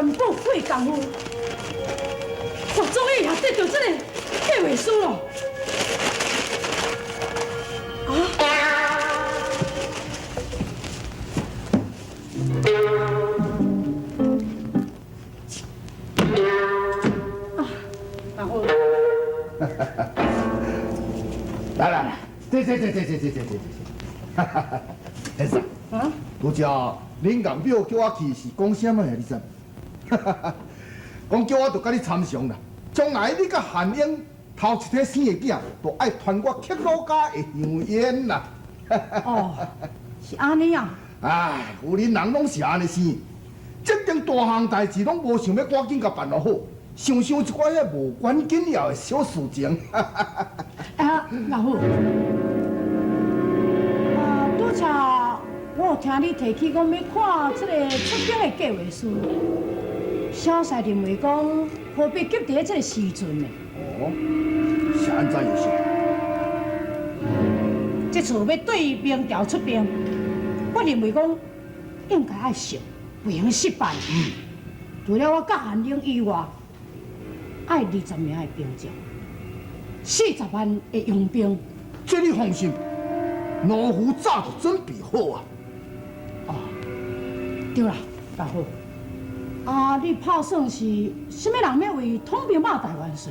全部费功夫，我终於也得著這個計劃書囉。啊！啊，然後，來來來，坐坐坐坐坐坐坐坐。哈哈哈！先生，啊，拄才恁公表叫我去是講啥物啊？你知？哈哈哈！講叫我著佮你參詳啦。將來你佮韓英頭一體生的囝，就愛傳我克魯家的香煙啦。哦，是按呢啊。唉，婦人人攏是按呢生，這件大項代誌攏無想欲趕緊共辦落好，想想一寡遐無關緊要的小事情。啊，老夫，啊，拄才我有聽你提起講欲看這个出兵的計劃書，小婿認為講何必急佇咧這个時陣呢？哦，是按怎意思？這次欲對明朝出兵，我認為講應該愛勝，袂用失敗。除了我佮韓英以外，愛20名的兵將，40萬的傭兵。這你放心，奴夫早就準備好啊。哦，對啦，老夫，啊，你拍算是啥物人欲為統兵馬大元帥？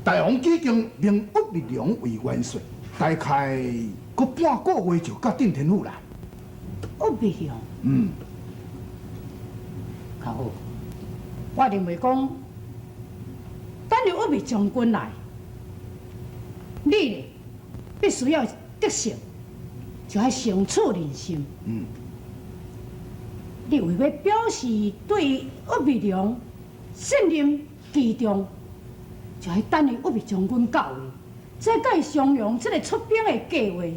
大王已經命鬱密良為元帥，大概閣半個月就到鎮天府啦。鬱密良，較好。我認為講，等著鬱密將軍來，你咧必須要得勝，就愛勝處人心。你為欲表示對鬱密良信任器重，就愛等伊鬱密將軍到位，再佮伊商量這个出兵的計劃，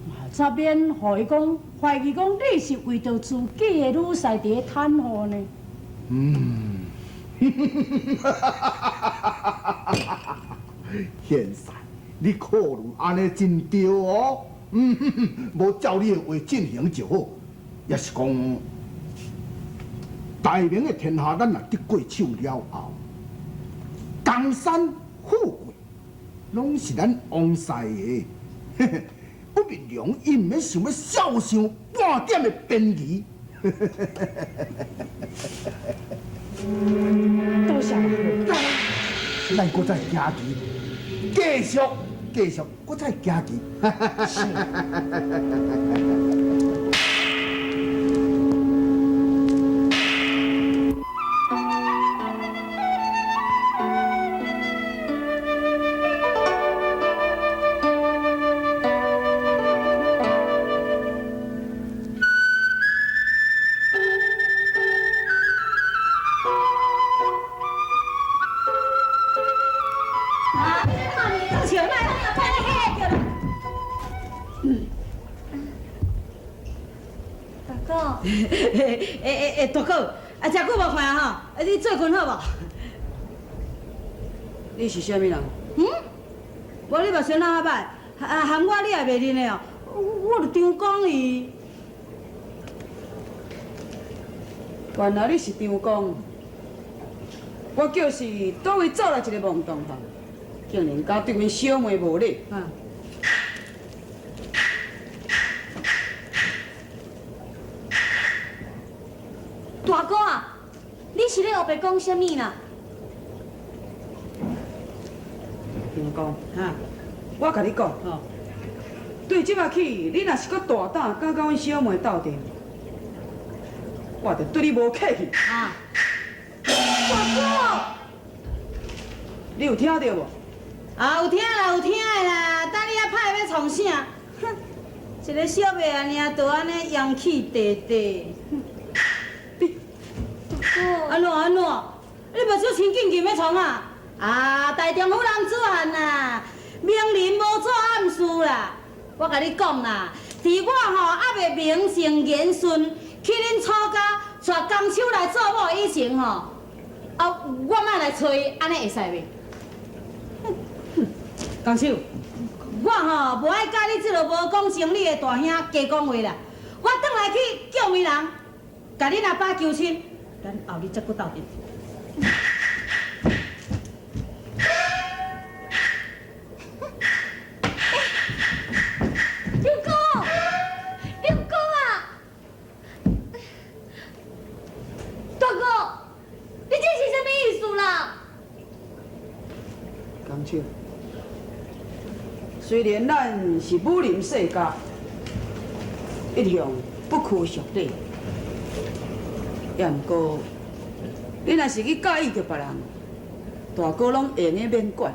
嘛才免予伊講懷疑講你是為著自己的女婿佇咧袒護呢。現在你考慮按呢真對哦，無照你的話進行就好，也是講大明的天下，咱若得過手了後，江山富貴攏是咱王室的。鬱密良伊毋免想欲少想半點的便宜。多謝老夫。咱閣再行棋，繼續繼續，閣再行棋。是。大哥，欸欸欸，大哥，啊，誠久無看吼，啊，你最近好無？你是啥物人？嗯？無你目神哪較歹，啊，含我你也袂認得哦。我就張公伊。原來你是張公，我叫是佗位走來一个懵懂吼，竟然敢對阮小妹無禮。啊。大哥啊，你是咧烏白講啥物啦？張公，哈，我共你講，哦，對這擺起，你若是閣大膽敢佮阮小妹鬥陣，我就對你無客氣。啊！大哥，你有聽著無？啊，有聽啦，有聽的啦。等你遐拍欲創啥？哼，一个小妹仔爾，就按呢陽氣地地。大哥，按怎按怎？你目睭青緊緊欲創啊？啊，大丈夫男子漢啦，明人無做暗事啦。我共你講啦，佇我吼猶未名正言順去恁楚家娶江秋來做某以前吼，啊，我莫來揣伊，按呢會使袂？江秋，我吼無愛佮你這个無講情理的大兄加講話啦，我轉來去叫媒人，共恁阿爸求親，咱後日再閣鬥陣。六公，六公啊！大哥，你這是啥物意思啦？江秋，雖然咱是武林世家，一向不拘俗禮，也毋過，你若是去佮意著別人，大哥攏會用得免管，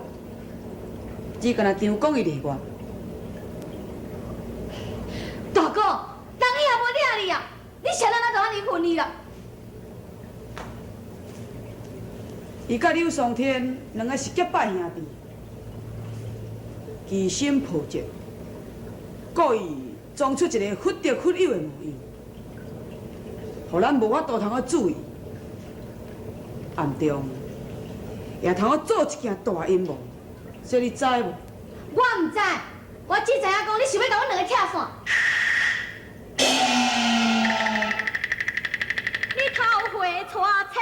只干焦張公伊例外。大哥，人伊也無掠你啊，你啥人哪就按呢恨伊啦？伊佮柳松天兩个是結拜兄弟，其心叵測，故意裝出一个忽敵忽友的模樣，予咱無法度通去注意，暗中也通去做一件大陰謀，這你知無？我毋知，我只知影講你想欲共阮兩个拆散。你頭回娶妻。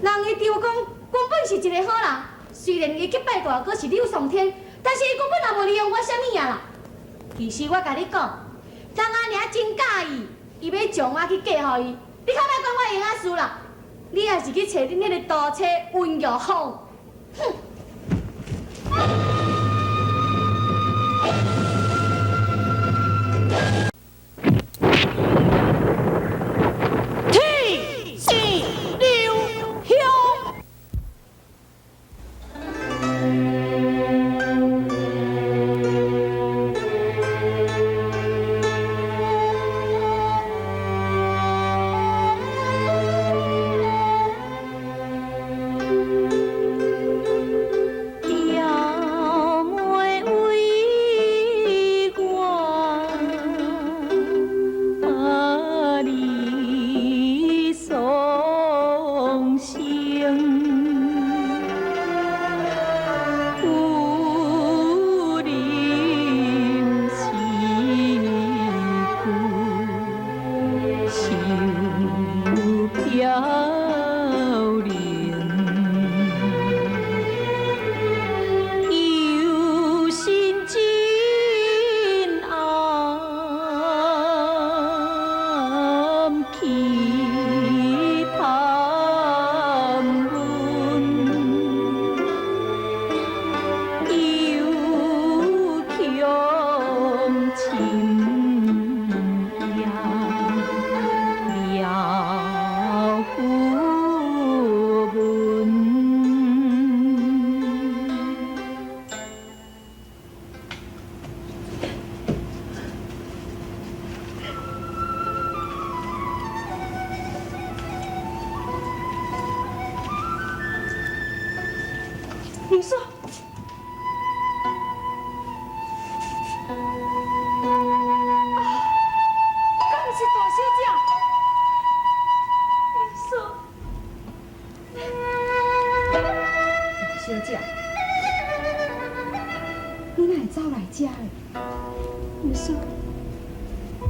人伊张公根本是一个好人，雖然伊擊敗大哥是柳松天，但是伊根本也無利用我啥物啊啦。其實我共你講，人阿娘真佮意，伊欲將我去嫁予伊，你較莫管我閒仔事啦。你也是去揣恁彼个徒妻溫玉鳳，哼！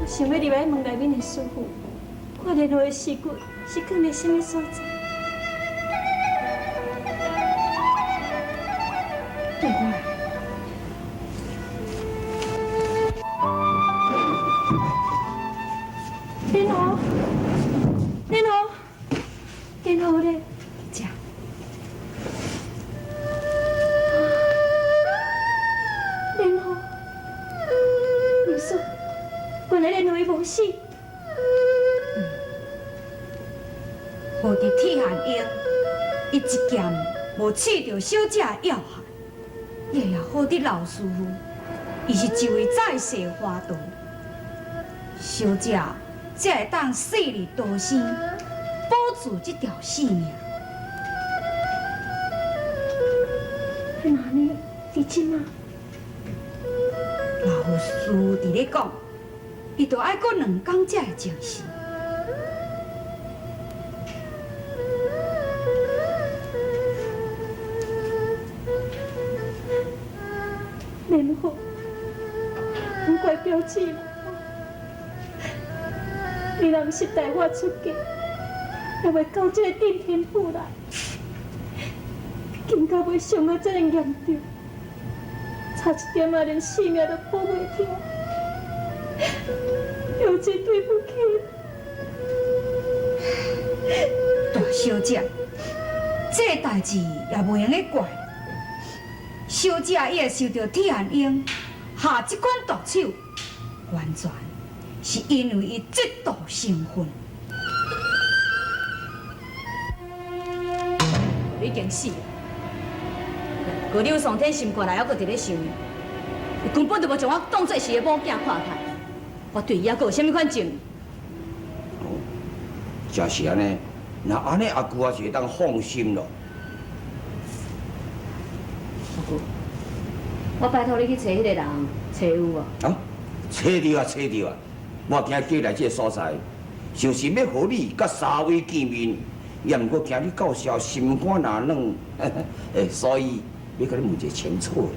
想欲入來門內面的師傅，看見我的屍骨，是囥佇啥物所在？對我來。蓮荷，蓮荷，蓮荷咧，這。蓮荷，你說，原來蓮荷伊無死。無佇鐵漢英，伊一劍無刺著小姐的要害，也也好佇老師傅，伊是一位再世華佗，小姐才會當死裡逃生，保住這條性命。那按呢，佇這馬？老師佇咧講，伊著愛閣兩工才會證實。蓮荷，難怪表姊嘛，你若毋是帶我出嫁，也袂到這個鎮天府來，更加袂傷到這麼嚴重，差一點仔連性命都保袂牢。表姊對不起。大小姐，這代誌也袂用得怪。小姐伊會受著鐵漢英下這款毒手，完全是因為伊嫉妒成分。已經死了，不過柳松天心肝內猶閣佇咧想伊，伊根本就無將我當做是伊的某囝看待，我對伊猶閣有啥物款情？哦，真是按呢，若按呢阿舅也是會當放心咯。阿舅，我拜託你去揣彼個人，揣有無？啊，揣著啊，揣著啊！我今日過來這个所在，就是欲予你佮三位見面，也毋過驚你到時候心肝若軟，欸，所以欲共你問一个清楚。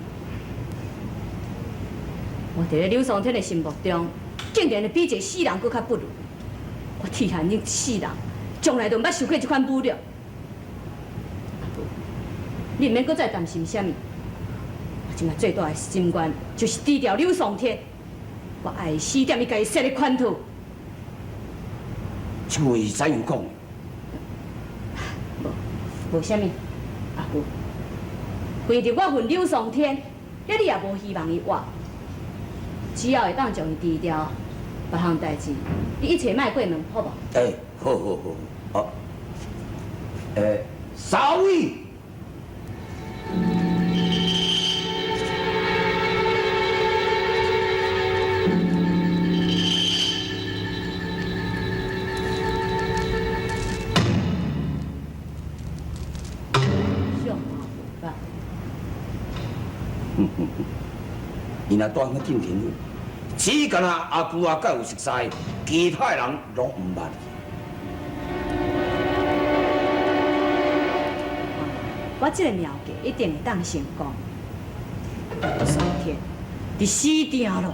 我佇咧柳松天的心目中，竟然會比一个死人閣較不如。我鐵漢英一世人，從來都毋捌受過這款侮辱。阿舅，你毋免閣再擔心啥物。我這擺最大的心願，就是除掉柳松天。我愛死踮伊共伊設的圈套。這話是怎樣講？無，無啥物。阿舅，為著我恨柳松天，遐你也無希望伊活。只要會當將伊除掉，別項代誌，你一切莫過問，好無？欸，好好好，哦，欸，三位。伊若住去鎮天府，只干焦阿舅仔佮有熟似，其他的人攏毋捌。我這個妙計一定會當成功。松天，你死定囉！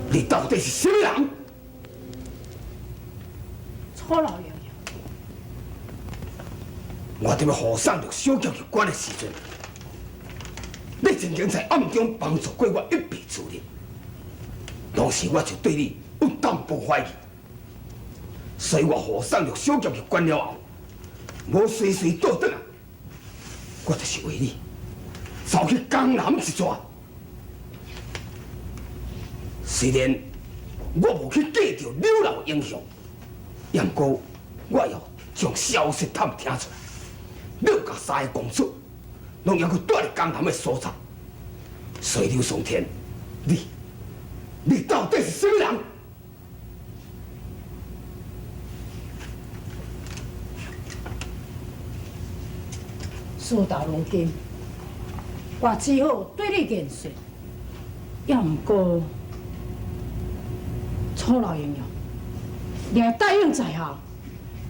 你到底是啥物人？楚老爷爷，我伫欲予送著小轿去关的时阵，你曾經在暗中幫助過我一臂之力，當時我就對你有淡薄懷疑，所以我予送入小劍去關了後，無隨隨倒轉來，我就是為你走去江南一轉。雖然我無去計著柳老英雄，也毋過我要將消息探聽出來，柳家三个公主攏猶閣蹛佇江南的所在。所以柳松天，你到底是啥物人？事到如今，我只好對你言說，也毋過楚老英雄，你若答應在下，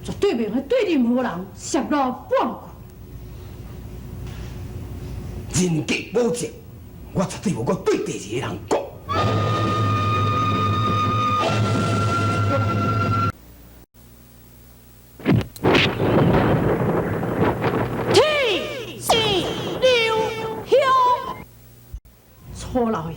絕對袂用對任何人泄露半句。人格保證，我絕對無閣對第二個人講。天是刘兄，楚老爷。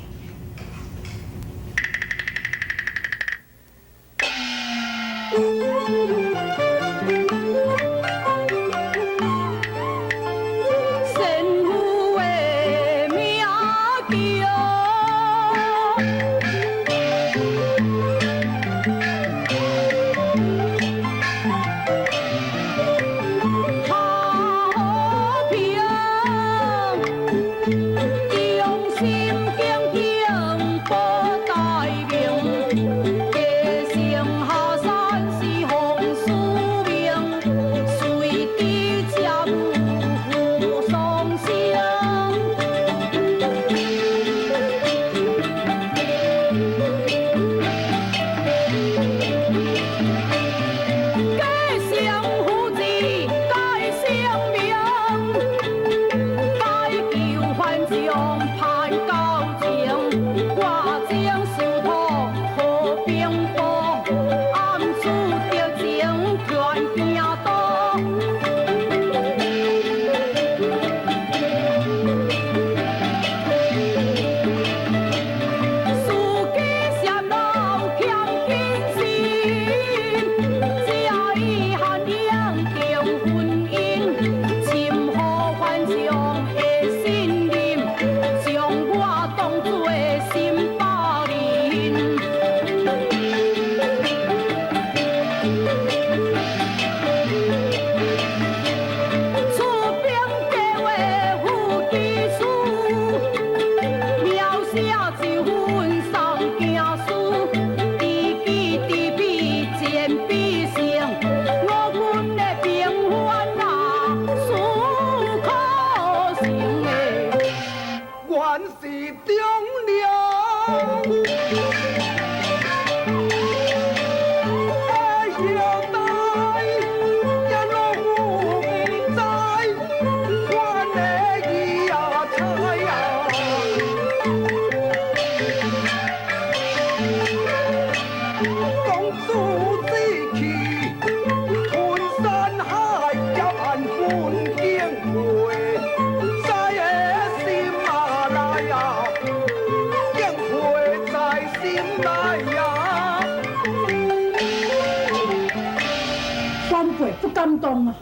感動啊！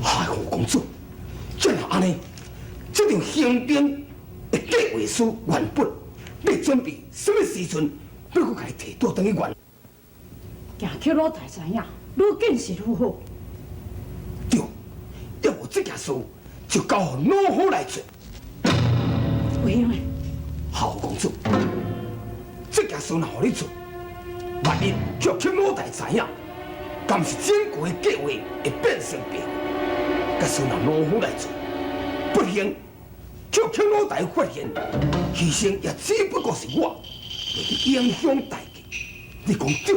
哎，胡公主，這若按呢，這場興兵的計劃書原本，你準備什麼時陣欲閣共伊提倒轉去原？行去老大知影，愈緊是愈好。對，要無這件事就交予老夫來做。為什麼？好，公主，這件事若予你做，萬一叫去老大知影，敢是整個的計劃會變成白費？假使若老夫來做，不幸叫寇老大發現，犧牲也只不過是我，會影響大計。你講對？